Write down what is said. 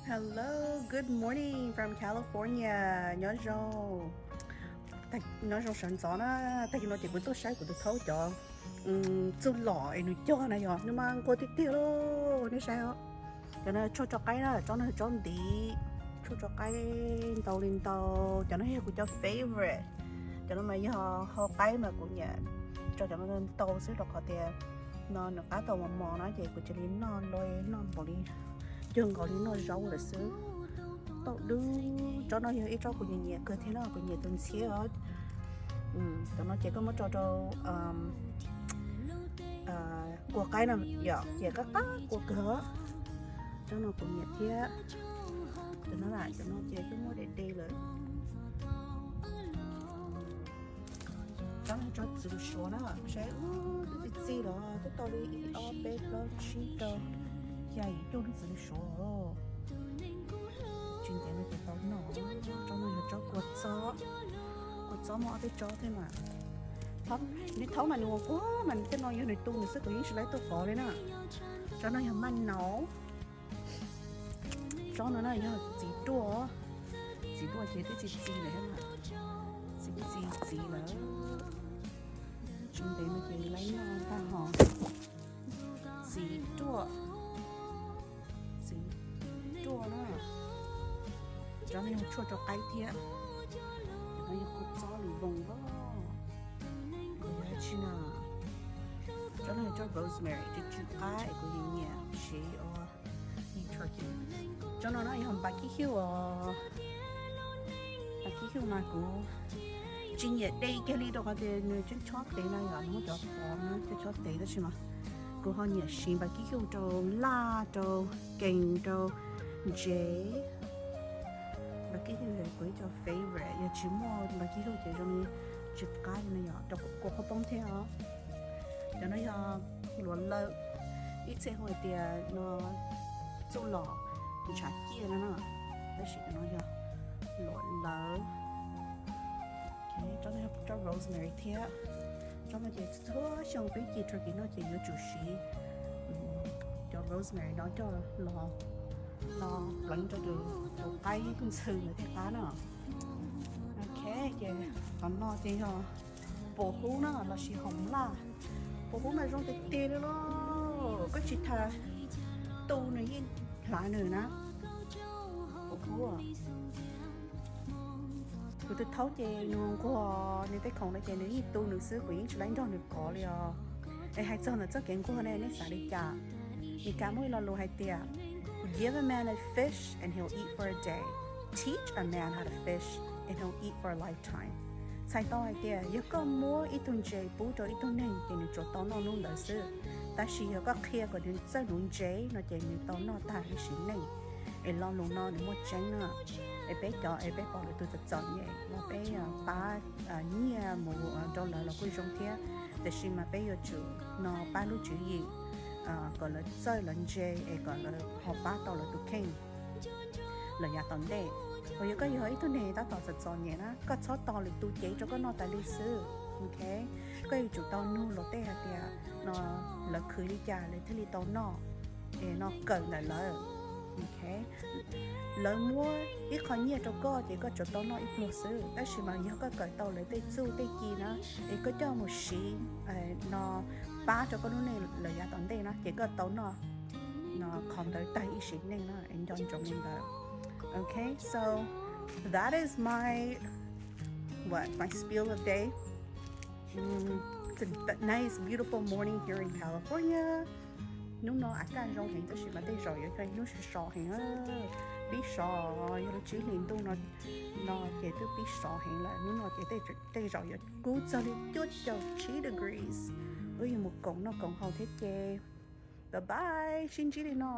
Hello, good morning from California. Nyob zoo, nyob zoo sawv ntxov na. Tag kis no ces kuv tuaj saib kuv tus thaub cov txuj lom es nws cog na yog nws mas nquag tiag tiag lauj, nej saib os. Cov no tshuaj tso qaib na, tsob no yog tsob ntiv, tshuaj tso qaib ntau li ntau. Cov no yog kuv cov favorite, cov no mas yog hau qaib mas kuv nyiam tso cov no ntau xwb rau qhov tias no nws qab tau mos mos na ces kuv cia li noj noj npaum li cuag nkaus li noj zaub lawm xwb. Tau dub, tsob no yog ib tsob kuv nyiam nyiam kawg thiab no, kuv nyiam tus ntxhiab os. Cov no ces koj muab tso rau kua qaib no yom, ces qab qab kua kawg. Tsob no kuv nyiam thiab. Cov no, cov no ces twb muab de de lawm. Tsob no tsob txiv lws suav na, saib twb txi txi los twb tau li ib ob peb plaub tsib rau xya yim cuaj lub txiv lws suav. Tsis ntev no ces tau noj. Tsob no yog tsob kua txob, kua txob muaj ob peb tsob thiab mas. Nej thaub mas nws ua kuv mas tej no yog nws tu nws xwb, kuv yeej tsis laib tuaj kov li na. Tsob no yog maj naus. Tsob no na yog txiv ruaj, txiv ruaj ces twb txi txi lawm thiab mas, txi txi txiv lawm. Tsis ntev no ces laib noj tag hos. Txiv ruaj, txiv ruaj na. Tsob no yog tshuaj rau qaib thiab. No yog kua txob lwm voos os. Yog dab tsi na? Tsob no yog tsob rosemary, tsw tsw qab es kuv nyiam nyiam siv ua turkey. Tsob no no yog npas kib xyuj os. Npas kib xyuj mas kuv tsis nyiam de kiag li rau qhov tias nws tseem chob tev no yom, nws muaj cov pov no cov chob tev tab sis mas kuv ho nyiam siv npas kib xyuj rau laj, rau kees, rau ntsev. Npas kib xyuj yog kuv ib co favorite, yog tsis muaj npas kib xyuj ces zoo li tsis qab li no yom, rau kua qhaub poob thiab os. Cov no yog luam lawm, ib txhia hu hais tias no txuj lom ntshav ciaj no na, tab sis cov no yog luam lawm. Tsob no yog tsob rosemary thiab. Tsob no ces txhua xyoo peb ci turkey noj ces yuav tsum siv cov rosemary no coj los, los pleev rau tus qaib ntxhw ntawd thiaj qab no. Ok, ces qhov no ces yog pos hub na lossis hoom laj. Pos hub mas zoo tiag tiag li lauj, koj tsis tas tu nws yeej hlav nws na. Pos hub, kuv tus thaub ces nws nquag, nws tej khoom no ces nws yeej tu nws xwb, kuv yeej tsis laib nrog nws kov li os. Es hais txog ntawm txoj kev nquag ne nej xav li cas? Meskas muaj ib lo lus hais tias, give a man a fish and he'll eat for a day, teach a man how to fish and he'll eat for a lifetime. Txhais tau hais tias yog koj muab ib tug ntses pub rau ib tug neeg ces nws tsuas tau noj hnub ntawd xwb, tab sis yog koj qhia kom nws txawj nuv ntses no ces nws tau noj tag ib sim neej. Es lo lus no nws muaj tseeb na. Es peb cov es peb pom lwm tus txom txom nyem los peb pab nyiaj mus rau lawv los kuj zoo thiab, tiam sis mas peb yuav tsum no pab lub tswv yim kom lawv txawj lawv ntse es kom lawv ho pab tau lawv tus kheej lawm yav tom ntej. Uas yog koj yog ib tug neeg tab tom txom txom nyem na, koj txhob tos lwm tus cev rau koj noj tas li xwb. Ok, koj yuav tsum tau nug luag tej hais tias no lawv khwv li cas lawv thiaj li tau noj, es no kawm ntawm lawv. Ok, lawv muab ib qho nyiaj rau koj ces koj tsuas tau noj ib pluag xwb, tab sis mas yog koj kawm tau lawv tej txuj tej ci na, es koj coj mus siv no pab rau koj lub neej lawm yav tom ntej na ces koj tau noj no qhov ntawd tag ib sim neej na, es nco ntsoov li ntawd. Ok, so that is my, what, my spiel of day. It's a nice, beautiful morning here in California. Hnub no av kaj zoo heev tab sis mas tej zaum yuav yog hnub sov sov heev, pib sov, yog lub tsib hlis ntuj no, no ces twb pib sov heev lawm. Hnub no ces tej zaum yuav kub txog li cuaj caum tsib degrees. Wb yuav mus koom noj koom haus thiab ces bye bye, sib ntsib li no.